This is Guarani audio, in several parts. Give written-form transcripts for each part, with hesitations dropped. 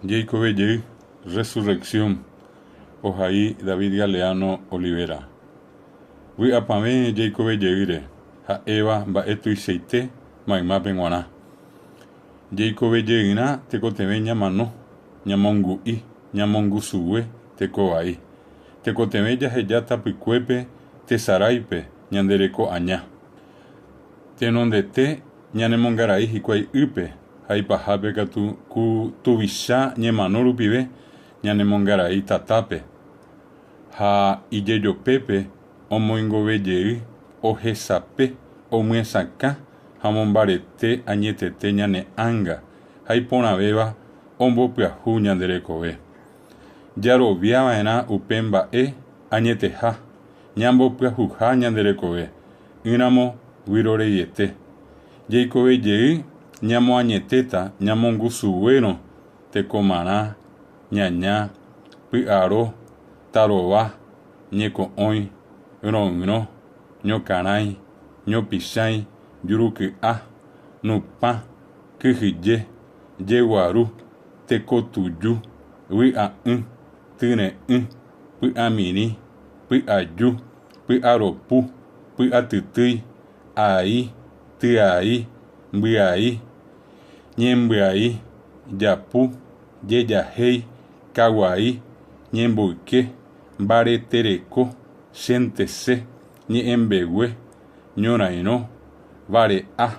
Jeikove jey, Resurrección, ohai David Galeano Olivera. Vy'apavẽ jeikove jeýre, ha'éva mba'e tuichaite maymápe g̃uarã. Jeikove jeyrã tekotevẽ ñamano, ñamongu'i, ñamongusugue teko vai. Tekotevẽ jaheja tapykuépe tesaráipe ñande reko aña. Tenondete ñanemongarai hikuái ýpe ha ipahápe katu ku tuvicha ñemano rupive ñanemongarai tatápe ha ijejopépe omoingove jey ohesape, omyesakã ha omombarete añetete ñane ánga ha iporãvéva ombopyahu ñande rekove. Jarovia va'erã upe mba'e añeteha, ñambopyahuha ñande rekove, ỹramo vyroreiete. Jaikove jey ñamoañetéta ñamongusuguérõ tekomarã, ñaña, py'aro, tarova, ñeko'õi, royrõ, ñokarãi, ñopichãi, juruky'a, nupã, kyhyje, jeguaru, tekotuju, vy'a'ỹ, tyre'ỹ, py'amirĩ, py'aju, py'aropu, py'atytýi, ai, tyai, mbyai, ñembyai, japu, jejahéi, kaguai, ñemboyke, mbaretereko, chentese, ñe'ẽmbegue, ñorairõ, vare'a,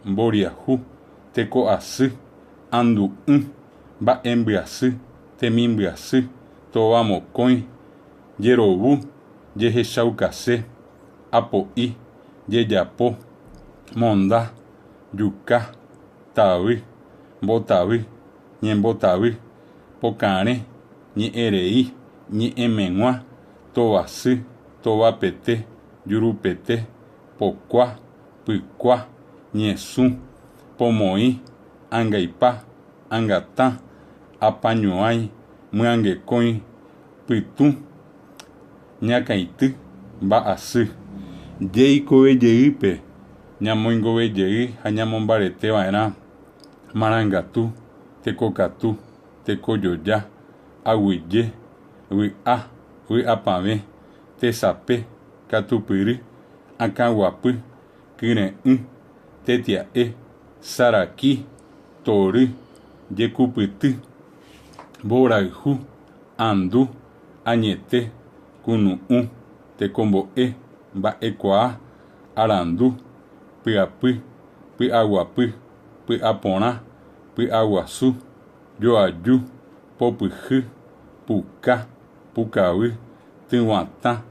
mboriahu, teko'asy, andu'ỹ, mba'embyasy, temimbyasy, tovamokõi, jerovu, jehechaukase, apo'i, jejapo, monda, juka, tavy, mbotavy, ñembotavy, pokarẽ, ñe'ẽrei, ñe'ẽmeg̃ua, tovasy, tovapete, jurupete, pokua, pykua, ñesũ, pomoĩ, angaipa, angatã, apañuãi, myangekõi, pytũ, ñakãity, mba'asy. Jeikove jeýpe ñamoingove jey ha ñamombarete va'erã marangatu, tekokatu, tekojoja, aguyje, vy'a, vy'apavẽ, tesape, katupyry, akãguapy, kyre'ỹ, tetia'e, saraki, tory, jekupyty, mborayhu, andu, añete, kunu'ũ, tekombo'e, mba'ekuaa, arandu, pyapy, py'aguapy, py'aporã, py'aguasu, joaju, popyhy, puka, pukavy, tyguatã,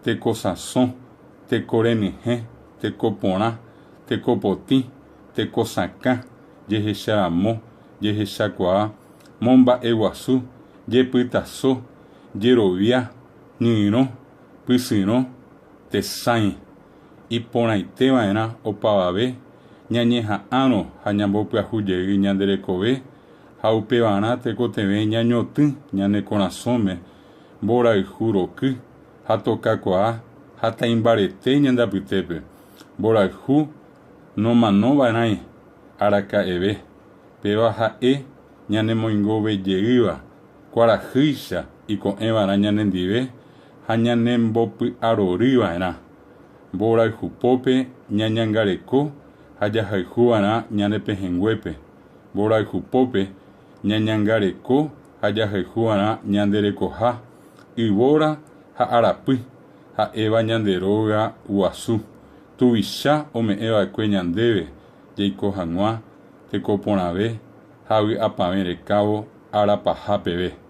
tekosãso, tekorenyhẽ, tekoporã, tekopotĩ, tekosakã, jehecharamo, jehechakuaa, momba'eguasu, jepytaso, jerovia, ñyrõ, pysyrõ, tesãi. Iporãiteva'erã opavave ñañeha'ãrõ ha ñambopyahu jey ñande rekove ha upevarã tekotevẽ ñañotỹ ñane korasõme mborayhu roky ha tokakuaa ha taimbarete ñande apytépe. Mborayhu nomanova'erãi araka'eve, péva ha'e ñanemoingovejeýva kuarahýicha iko'ẽva'erã ñanendive ha ñanembopy'aroryva'erã. Mborayhupópe ñañangareko ha jahayhuva'erã ñane pehẽnguépe. Mborayhupópe ñañangareko ha jahayhuva'erã ñande rekoha, yvóra ha arapy, ha'éva ñande róga guasu, tuicha ome'ẽva'ekue ñandéve jaiko hag̃ua tekoporãve ha vy'apavẽ rekávo ára paha peve.